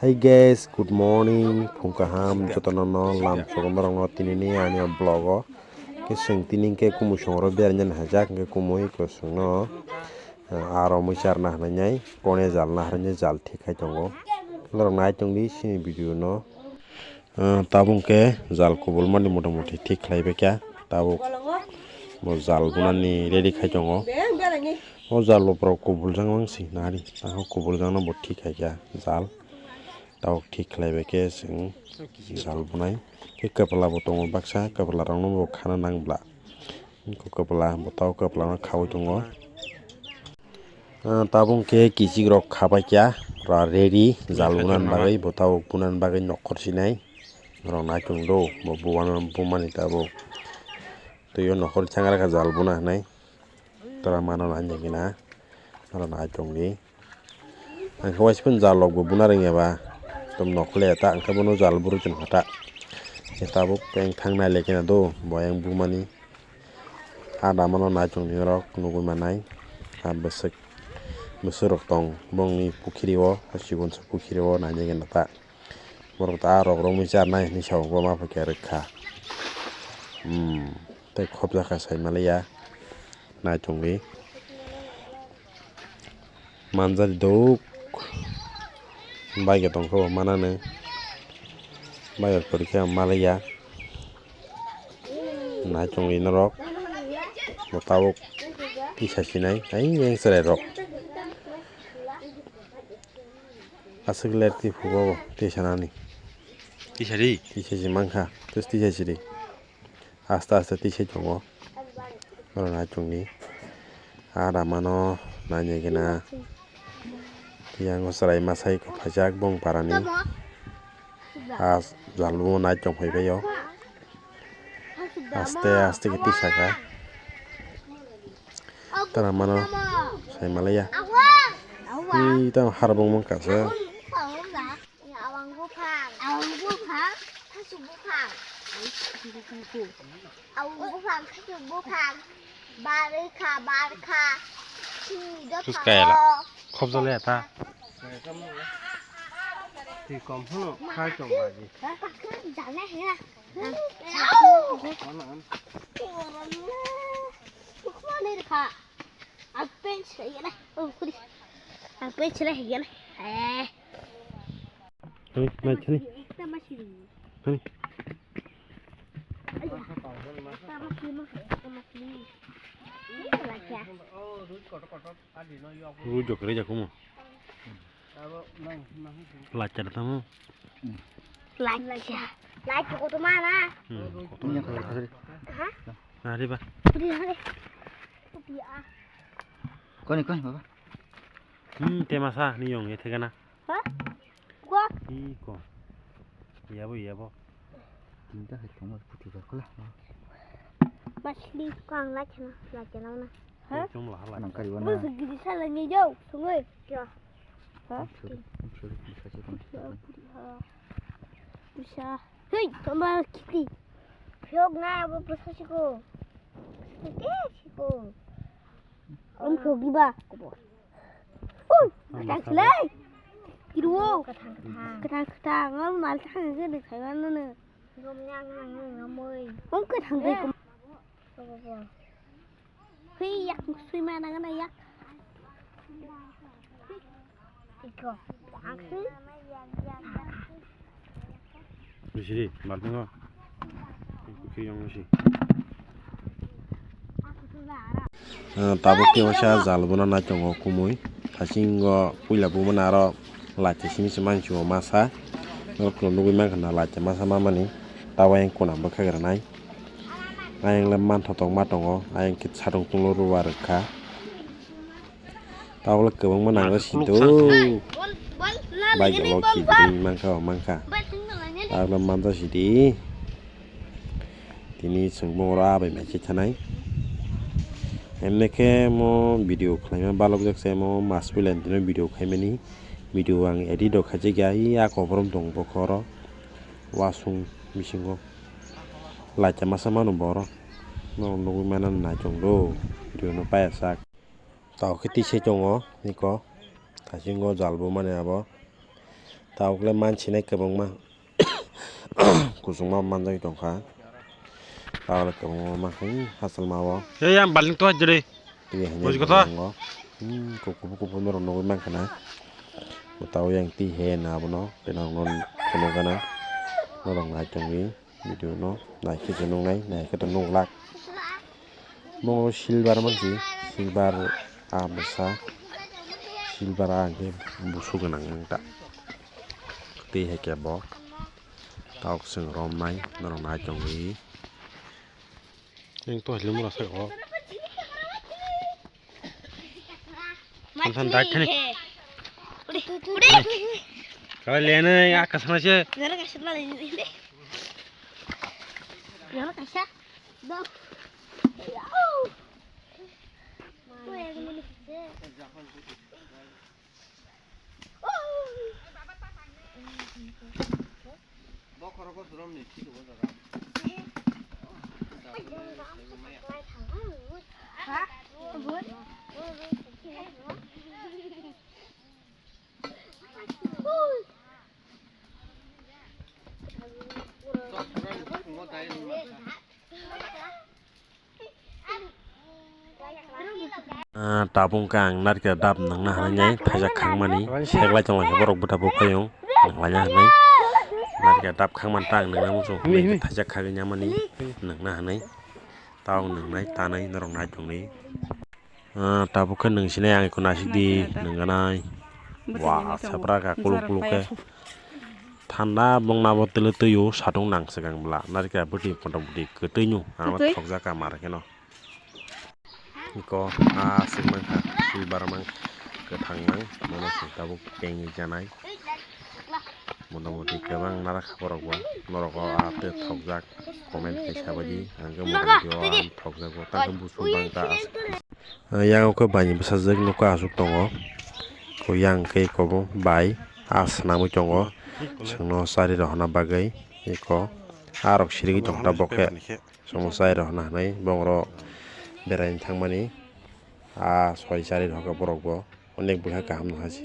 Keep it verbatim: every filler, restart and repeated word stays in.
Hey guys, good morning. Phung kaham jotono no lam sogomarokno tinini ani vlog o. Ke seng tini ke kumui songro berani hajak ke kumui ko songno aro mui charna hanai nai kone jal na hanai jal thik khai tongo. Norok nai tongdi sini video no. Ah, tabuk khe jal kubul mani motamuti thik khlai bai kha. Tabuk bo jal bunani ready khai tongo. O jal bo borok kubul jang mang si nari. Tamo kubul jang no bo thik khai kha jal. Tabuk thik khlai bai khe chwng jal bunai. Khe kwpla bo tongo baksa, kwpla rok no bo khana nang bla. Kwpla bo tabuk kwpla no khaui tongo. Ah, tabuk khe kichik rok khabai kha, pura ready, jal bunani bagwi, bo tabuk bunani bagwi nokhor sinai. Norok nai tong do, bo buana, bumani tabuk. Twi o nokhor changra kha jal buna hinai. Tora mano nai nai gina. Norok nai tong di. Ang khe waisa phano jal rok bo buna rwngya ba. Tum nokhole ta, ang khe bono jal buru chwng kha ta. Khe tabuk peng thang nai le khe na do, bo yang bumani. Ah, damano nai tong di norok nugui manai. Ah, bwswk, bwswk rok tong bongni pukhiri o, ah, chikon sa pukhiri o nai nai gana ta. Borok ta ah rok romwi charnai hinwi sa bo ma phaikha rwkha. Hmm, tei khopjak kha sai maliya nai tongwi. Manjari dok. Bai khe tongkhe bo manani. Bai khe porikhe ang malaiya. Nai tongwi norok. Bo tabuk tisa sinai. Ai, yang chwrai rok. Aswk ler twi phugo bo tisa nani. Tisa ri? Tisa si mankha. Tus tisa siri. Aste aste tisai tongo. Oro nai tongdi. Ah, ramano nai nai gana. Yang chwrai masai khe phaijak bong parani. Ah, jalbo nai tong phai baio. Aste aste khe tisaka. Tara mano sai malaya. Ui, tamo harbong mangkha se. Awang buphang. Awang buphang. Khasuk buphang. Awang buphang, khasuk buphang. Barwi kha, bar kha. Sini do. Sus kaya la. Khop jole ta. Twi kom phano khai tong baji. Jana hena. Khwlai kha. Ang pen chilai gana. Oh, kuri. Ang pen chilai gana. Eh. Hei, nai chani. Ekta masi ri. Hani? Ekta masi ma, ekta masi. Ini lah ya. Ru jok re jakumo. Lacha da tamo. Lacha. Lacha ko to mana. Hmm. Ini yang kali kali. Hah? Nari ba. Pudi hari. Pudi ah. Koni koni baba. Hmm, te masa ni yong ye thegana. Ha? Gua. Iko. Yabo, yabo. Tinta hai tongma puthi bar kula. Masli kang la chana, la chana na. Ha? Chong la la. Nang kari wana. Bus gidi sala ni jau, sungoi. Kya? Ha? Sorry, sorry, bisa sih tong. Bisa. Hei, toma kiti. Yok na, abo bisa sih ko. Sih ko. Om sogi ba. Ui, kwthang silai. Kiru. Kwthang, kwthang. Kwthang, kwthang. Ang mal thang ke de khai wan no. Gom nyang nyang nyang moi. Om kwthang de. Hei, yak sui ma nang na yak. Iko, ang sui. Bisiri, martingo. Kiyong si. Ah, tabuk khe waisa jal buna nai tongo kumui. Hasingo puila bumani aro lachi simi se mansi o masa. Norok no nugui mankha na lachi masa mamani. Tabuk ayang kuna bwkha granai. Ayang le manthotok ma tongo. Ayang khe satung tunglo ruwa rwkha. Tabuk le kwbangma nango si do. Bike o kidri mankha o mankha. Tabuk le manja si di. Tini chwng bongoro ah bai mai khe thanai. Emne khe mo video khlaima balok jak se mo mas puila ni tino video khaimani. Video ang edit rok khaijak ya, i a koborom tongo bokoro. Wasung bisingo. Lacha masa mano boro. No nugui mano nai chong do. Video no paya sak. Tao khe tisai tongo niko. Thasingo jal bo mani abo. Tabuk le mansinai kwbangma. Kuchukma manjagwi tongkha. Tabuk le kwbangma mankha, hmm, hachal ma o. Hey, yang baling to hajre. Twi hwnwi buji kotha? Tongo. Hmm, kuphur kuphur norok nugwi mankha na. Tabuk yang twi he na abono, tei norokno phunukgana. Norok nai tongwi video no naikhe se nuknai, naikhe to nuklak. Bo silver mansi, silver a bwsa, silver a hwnkhe busu gwnang wng ta. Tei hai khe bo tabuk chwng romnai, norok nai tongwi. Yang to halim rasa kok. Than than dak thani. Kau lene ya kasana se. Gara kasana lene. Gara kasa. Dok. Ah, tabuk khe ang narikra dap nangna hinwi thaijak khakmani, seklai tonglaikha borok bwtha buphayung, nanglaina hinwi narikra dap khakmani ta ang nangna muchung hinwi thaijak khagwi nangmani nangna hinwi. Tabuk nwngnai tanwi norok nai tongdi. Ah, tabuk khe nwng sinai ang eko naisik di nwngnai. Wah, sapra ka kuluk kuluk khe. Thanda bongna bo tele twi o satung nang swkang bwla. Narikra bwtwi motamoti kwtwi nw. Ang thokjak ka mar kheno. Eko aswk mankha, silver mang, kwthang mang, mono se tabuk tengwi janai. Motamoti kwbang narakha borok bo, norok o a tei thokjak, comment khai sabaidi, ang khe motamoti o ang thokjago, tamo busu bangta aswk. Yang khe baini bwsajwk nukha aswk tongo, yang khe eko bo bai a swnamwi tongo, chwngno chari rohorna bagwi eko a rok sirigwi tongkha bo khe. Chwngno chai rw hwnna hwnwi bongoro beraina thangmani, ah, soi chari rw kha borok bo onek bwkha kaham nw hasi.